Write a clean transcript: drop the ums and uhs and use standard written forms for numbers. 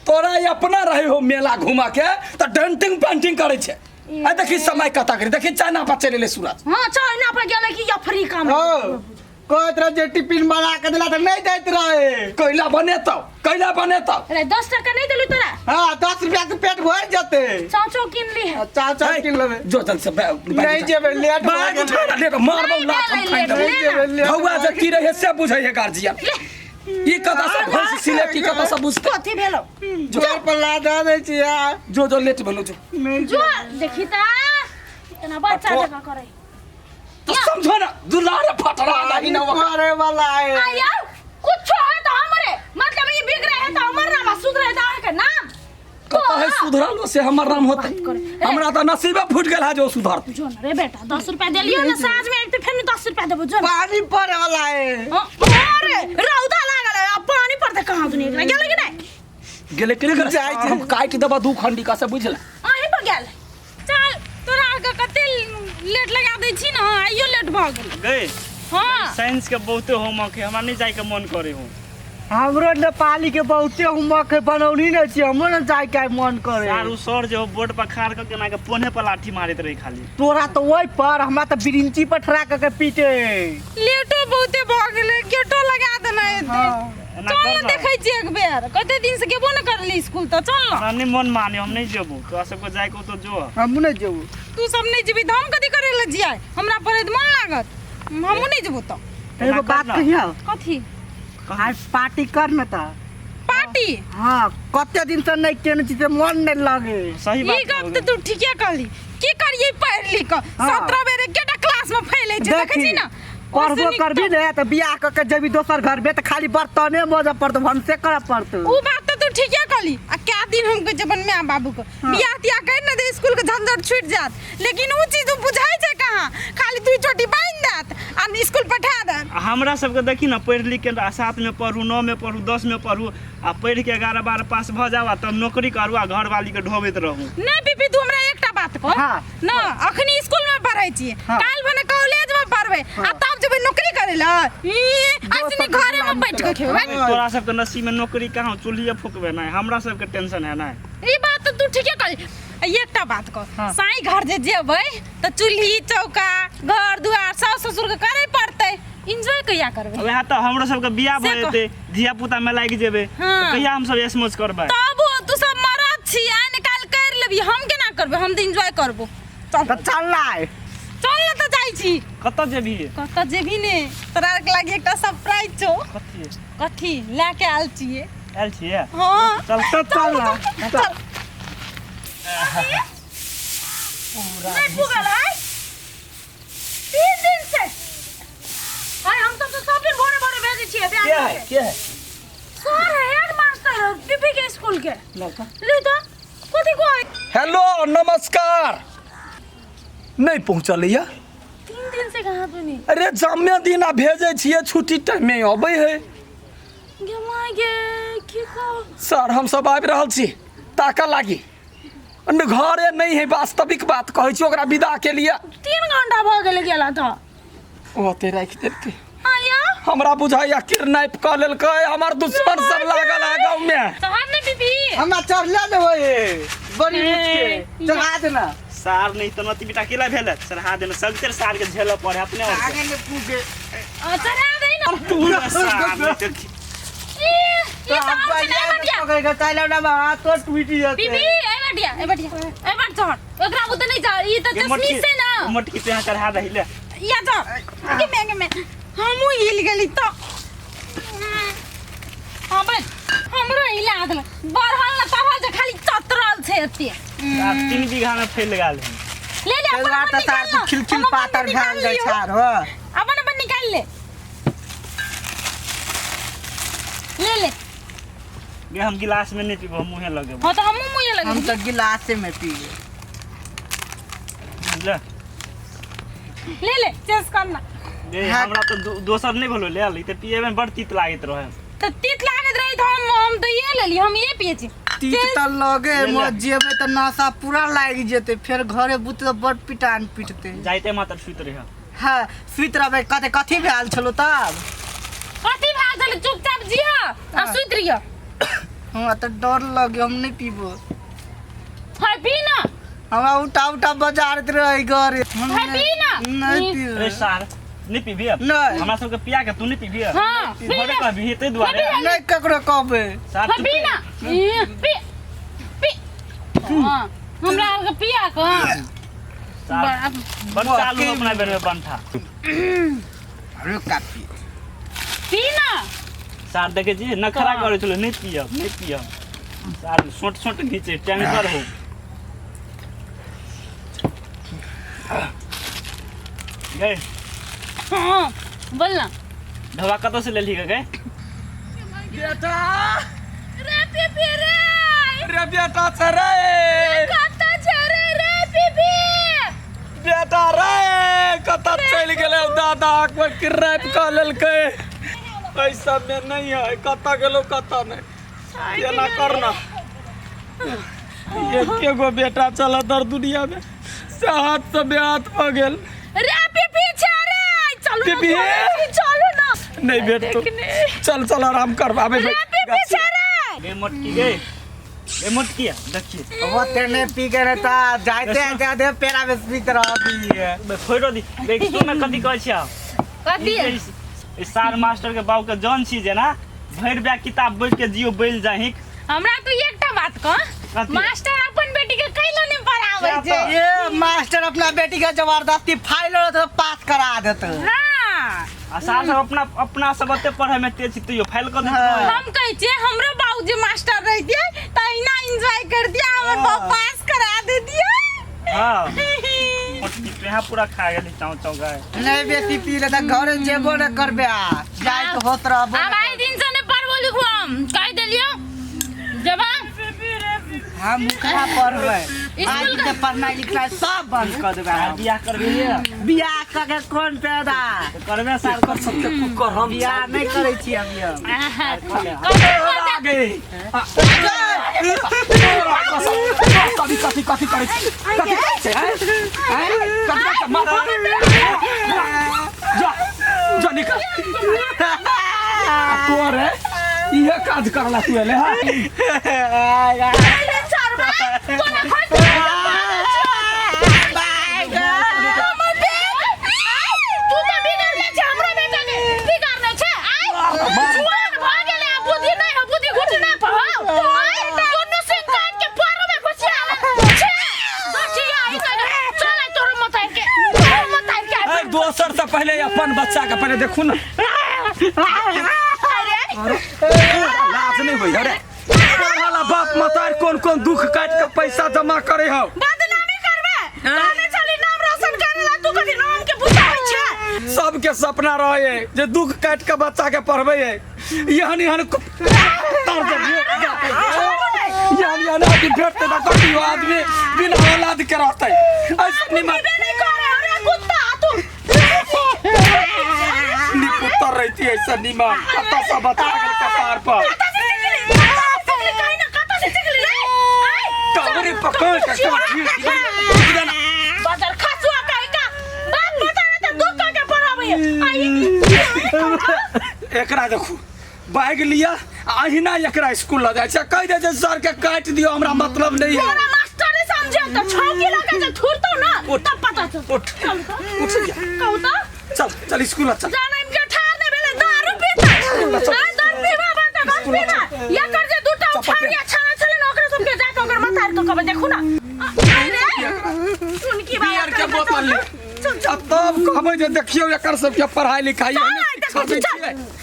तोरा ई अपना रहे हो मेला घुमा के त डेंटिंग पेंटिंग करे छे। आ देखी समय कता करी, देखी चाइना पर चले ले सूरज। हां, चाइना पर गेलै कि अफ्रीका में? हो, कहैत रहे जे टिफिन बना के देला तऽ नहि दैत रहे। कैला बनेतौ, कैला बनेतौ? अरे, 10 टका नहीं देलू तोरा? हाँ, 10 रुपया के पेट भरि जेतै। चाव चाव किन ली है। चाव चाव किन लेबै। जो जल्दी से बैग नहि उठा। जेबै, लेट भऽ बैग गेलै। उठा ना, लेट मारबौ नहि लात हम भेलै खाइ लेट, देबौ। ले ना। जेबै, लेट भौआ भऽ जे की रहे से बुझै है गार्जियन। ई कथा सब भैंस सिलेटी कथा सब बुझते। कथी भेलो? जोर पर लादा दै छी यार। जो जो, लेट भेलो, जो। नहि। जो देखी ता इतना बच्चा जगह करे। तो समझो ना दुलारे फटरा नहीं ना वहाँ। करे वाला है। आया कुछ है तो हमरे मतलब ये बिगड़े है तो हमर नाम, सुधरे तो अहाँ के नाम। कत है सुधरल से हमर नाम होते? करे। हमरा तो नसीबे फूट गेल है जो सुधरते। जो ना रे बेटा, 10 रुपया देलियो ना, साँझ में एक फिर 10 रुपया देबो, जो ना। पानी पड़े वाला है। हाँ, अरे रौदा लागल है, अब पानी पड़ते कहाँ दुनिया गेलै कि नहीं? गेले के गेले। जाइ छै। हम काटि देबा दू खंडी का से, बुझला? अहीं पर गेल। चल, तोरा आरके कते लेट लगा दै छी ने, आइयो लेट भऽ गेल। गए? हाँ। साइंस के बहुते होमवर्क है, हमरा नहीं जाए के मन करे हो। हमरो नेपाली के बहुते होमवर्क है, बनौनी नहीं छी, हमरो ने जाय के मन करे। सार उ सर जे हो बोर्ड पर खाड़ के केना के पोने पर लाठी मारैत रही खाली। तोरा तो ओहि पर, हमरा तऽ बिरिंची पर ठड़ा कऽ के पीटे। लेटो बहुते भऽ गेलै, गेटो लगा देना हेतै। एना चल कर ने। ना। देखै छियै एक बेर, कते दिन से गेबो ने करली स्कूल, तऽ चल ने। हमरा नहीं मन माने, हम नहीं जेबो। तोरा सबके जाए के हो तो जो। हमहूँ नहि जेबो। तू सब नहि जेबही तऽ हम कथी करै लए जियै? हमरा पढ़ैत मन लागत? हमहूँ नहि जेबो तऽ। एगो बात कहियो? कथी? आज पार्टी कर न तऽ। पार्टी? हाँ, कते दिन से नहि केने छी से मन नहि लगे। सही ई बात गप तऽ तू ठीके कहली। की करियै पढ़ि लिख कऽ? हाँ। 17 बेर एकेटा क्लास में फैलै छै, देखै छी ने। पढ़बो ओइसे नीक करबी ने तऽ बियाह कऽ के जेबी दोसर घर में तऽ खाली बर्तने मजऽ पड़तौ, भनसे करऽ पड़तौ। उ बात तऽ तू ठीके कहली। आ कै दिन हम कहै छियै अपन माय बाबू के, बियाह तियाह करि ने दे, स्कूल के झंझट छूटि जायत, लेकिन उ चीज उ बुझै छै कहाँ? खाली दुई चोटी बान्हि देत आ स्कूल पठा देत। आ हमरा सबके देखी ने, पढ़ि लिख के आ 7 में पढ़ू, 9 में पढ़ू, 10 में पढ़ू आ पढ़ि के 11 12 पास भऽ जाउ आ तब नौकरी करू आ घरवाली के ढोबैत रहू। नहि पीपी, तू हमरा एकटा बात कह। हाँ। न अखनी स्कूल में पढ़ै छियै, हाँ। काल्हि भने कॉलेज में पढ़बै आ तब जेबै नौकरी करै लए, ई ऐसने घरे में बैठ के खेबै। तोरा सबके नसीब में नौकरी कहाँ, चूल्हिए फूकबे नहि, हमरा सबके टेंशन है नहि। ई बात तऽ तू ठीके कहली। आ एकटा बात कह। हाँ। साई घर जे जेबै तऽ चूल्ही चौका घर दुआर सास ससुर के करै पड़तै, एंजॉय कहिया करबै? वएह तऽ, हमरो सबके बियाह भऽ से कह। जेतै, धिया पुता में लागि जेबै। हाँ। तऽ कहिया हमसब ऐश मौज करबै? तब तू सब मरद छी, आइ ने काल्हि करि लेबही, हम केना करबै? हम तऽ एंजॉय करबो। चल। तऽ चल ना आइ। चल ने तऽ जाइ छी। कतऽ जेबही? कतऽ जेबही ने, तोरा आरके लागी एकटा सरप्राइज छौ। कथी? कथी लए के आयल छियै। आयल छियै? हाँ। चल। तऽ चल ना। चल। नहीं पुगल है 3 दिन से। हाय, हम सब तो सब दिन भोरे भोरे भेजै छियै। के है, के है? सर है, हेड मास्टर पीपी के स्कूल के। लड़का। ले तो कथी कोई। हेलो, नमस्कार। नहीं पहुँचल या? 3 दिन से कहाँ तू? अरे, जामे दिन आ भेजै छियै, छुट्टी टाइम में अबै है। गे माय गे, की कह। सर, हम सब आबि रहल छी, ताकऽ लागी न, घरे नहीं है। वास्तविक बात कहै छी, ओकरा विदा के लिए। 3 घंटा भऽ गेलै गेला तऽ। ओते राखि देलकै। आया। हमरा बुझाइया किडनैप कऽ लेलकै, हमर दुश्मन सब लागल है गाँव में। तहन ने बीबी। हमरा चढ़ले देबै बड़ी ऊँच के, चढ़ा देना। सार नहीं तऽ नती बेटा केला भेल, चढ़ा देना। सगतेर सार के झेलऽ पड़े अपने और के। आगे ने पूगे। चढ़ा दे ना। पूरा सार नहीं तऽ ई ई तऽ हम छै ने बटिया। पकड़ के चल ना, हाथ तो टूट जेतै। बीबी, ए बटिया, ए बटिया, ए बट चढ़, ओकरा बुते नहीं जा, ई तऽ गे चश्मिश मोटकी छै ना। मोटकी पे यहाँ चढ़ा दही ले। या जा के मैं के मैं हमहूँ हिल गेली तऽ। हाँ बस, हमरो हिला देल, बढ़ल ना तढ़ल जे, खाली चतरल छै एते। आब 3 बीघा में फैल गेल है। ले ले, अपन तैला अपन तऽ निकाल सार लो। खिलखिल हम अपन पातर निकाल भेल जाइ लियौ। छार हो। अपन अपन निकाल ले, ले ले। गे, हम गिलास में नहीं पीबो, हम मुँहे लगेबो। हाँ, तऽ हमहूँ मुँहे हम लगेबै। तऽ गिलासे में पीबै। ले। ले ले, चेस कर ना। गे, हाँ। हमरा तऽ दोसर नहीं भेलो लेल, ई तऽ पिए में बड़ तीत लागैत रहे। तऽ तीत लागैत रही तऽ हम तऽ ये लेली, हम ये पिए छी। तीत तऽ लगे। ले ले। मत जेबै तऽ नशा पूरा लागि जेतै, फेर घरे बुते तऽ बड़ पिटान पिटतै। जाइते मात्र सुति रहे। हाँ, सुति रहबै। कते कथी भेल छलो तब? कथी भए गेल? चुपचाप जिह आ सुति रहिह। हमरा तऽ डर लगे, हम नहीं पीबो। है पी ना। हमरा उठा उठा बजारत रहे घरे। हम है पी ना। नहीं पीबो। रे सार, नहीं पीबी? नहीं। हमरा सबके पिया के तू नहीं पीबी? हाँ, पी घरे ना। कहबी ताहि दुआरे। नहीं ककरो कहबे। सार, है पी ना, पी पी। हाँ, हमरा आरके पिया के सार, बड़ चालू अपना बेर में बंठा। अरे कापी। पी ना। सार, देखे छी, नखरा करै छलै, नहीं पियब नहीं पियब। सार सोट सोट घीचे, टैंकर हो गए। हाँ, बोल ना। ढवा कतऽ से लेलही गए? बेटा। रे पीपी रे। रे बेटा छै रे। कतऽ छै रे रे पीपी? बेटा रे, कतऽ चलि गेलै? दादा कोई रैप कऽ लेलकै। एहि सबमे नहि है, कतऽ गेलौ कतऽ नहि। एना करना, एके गो बेटा चल दर दुनिया में, से हाथ से बेहाथ भऽ गेल। रे पीपी छै रे, चलू ना। पीपी? चलू ना। नहि भेटतो। चल चल, आराम कर, आबै। रे पीपी छै रे। गे मोटकी, गे गे मोटकी, देखिए। वो तेने पी के रहता जाते जाते पेड़ा में पीते रहती है। बे फोड़ो दी। देख, सुन ने, कथी कहै छियै? कथी? ई सार मास्टर के बाबू के जन छी जेना भरि बैग किताब बैठ के जियो बैल जाहिक। हमरा तू एकटा बात कह। कथी? मास्टर अपन बेटी के कैलो नहीं पढ़ाबै क्या छै? ये मास्टर अपना बेटी के जबरदस्ती फाइल और पास करा देते। हाँ। आ सार सब अपना अपना सब एते पढ़े में तेज छी, तैयो फाइल कऽ देतै। हम कहै छियै, हमरो बाबूजी मास्टर रहितियै तऽ अहिना एंजॉय करतियै, हमर बाप पास करा देतियै। हाँ, मोटकी पेहा पूरा खा गेली, चाव चाव गाय। नहीं बेसी पी ले तऽ घरे जेबो न करबे, आ जाय के होत रहबो। अब आइ दिन से नहीं पढ़बो लिखबो, हम कहि देलियो जबा। हम कहाँ पढ़बै? स्कूल आज के पढ़नाइ लिखनाइ सब बंद कर देबै। सार हम बियाह करबे? बियाह कऽ के कोन पैदा? करबे सार। एकर सबके कुकर हम बियाह नहि करै छी हम यौ। आ गए। कथी कथी कथी करै छी? कथी करै छै, हैं? हैं? कथी करै छै? मार। जा जा, निकल। तोरे इहे काज करला तू एले? हाँ। तोरा खोज। तू तऽ बिगड़ले छै, हमरो बेटा के बिगाड़ने छै। आइ जुआन भऽ गेलै आ बुद्धि नहि हो, बुद्धि घुटना पर हो। आइ दुनू सिंह काट के पारो में घुसिया छै घुसिया। ई कह चल, आइ तोरो मत के, तोरो मत के। ए, दोसर से पहले अपन बच्चा के पहले देखू ना। अरे, लाज नहीं होई? अरे, पढ़ला बाप मतार कोन कोन दुख काट के पैसा जमा करे हो। बदनामी करबे कहने चली नाम रोशन करे ला, तू कथी नाम के बुझाबै छै? सबके सपना रहे जे दुख काट के बच्चा के पढ़बै है। एहन एहन तर जबियो, एहन एहन आदमी भेटतै तऽ कहियो आदमी बिना औलाद के रहतै? ऐसे निमन पीबे नहीं करे। अरे कुत्ता, तू निपुतर रहती ऐसे निमन कतऽ से बचा गेल कपार पर। कतऽ से सिखली? कतऽ से सिखली? कहीं ना कतऽ से सिखली रे? आइ टंगरी पकड़ के काट। बदर खसुआ कहीं का बाप बता रहे तो दुख के पढ़ाबै आई। एकरा देखू, बैग लिया आ अहिना एकरा स्कूल लऽ जाइ छै, कहि दै छै सर के काटि दियौ, हमरा मतलब नहीं है। तोरा मास्टर नहीं समझे तो 6 किलो के जे थुरतो ना उठ। तब पता चल। उठ। चल तो। उठ जा। कहू तो। चल चल, स्कूल चल। जाना इनके ठार नहीं भेलै, दारू पीता आ दारू पीबा बंद कर, पीबा एकर जे दूटा चप्पल उठारिया छाना छलै ने, ओकरा सबके जाके ओकर माथा के कहबै, देखू ना। अरे सुन की बात। बियर के बोतल ले। चल। आ तब कहबै जे देखियौ एकर सबके पढ़ाई लिखाई। चल, आइ देखै छी, चल।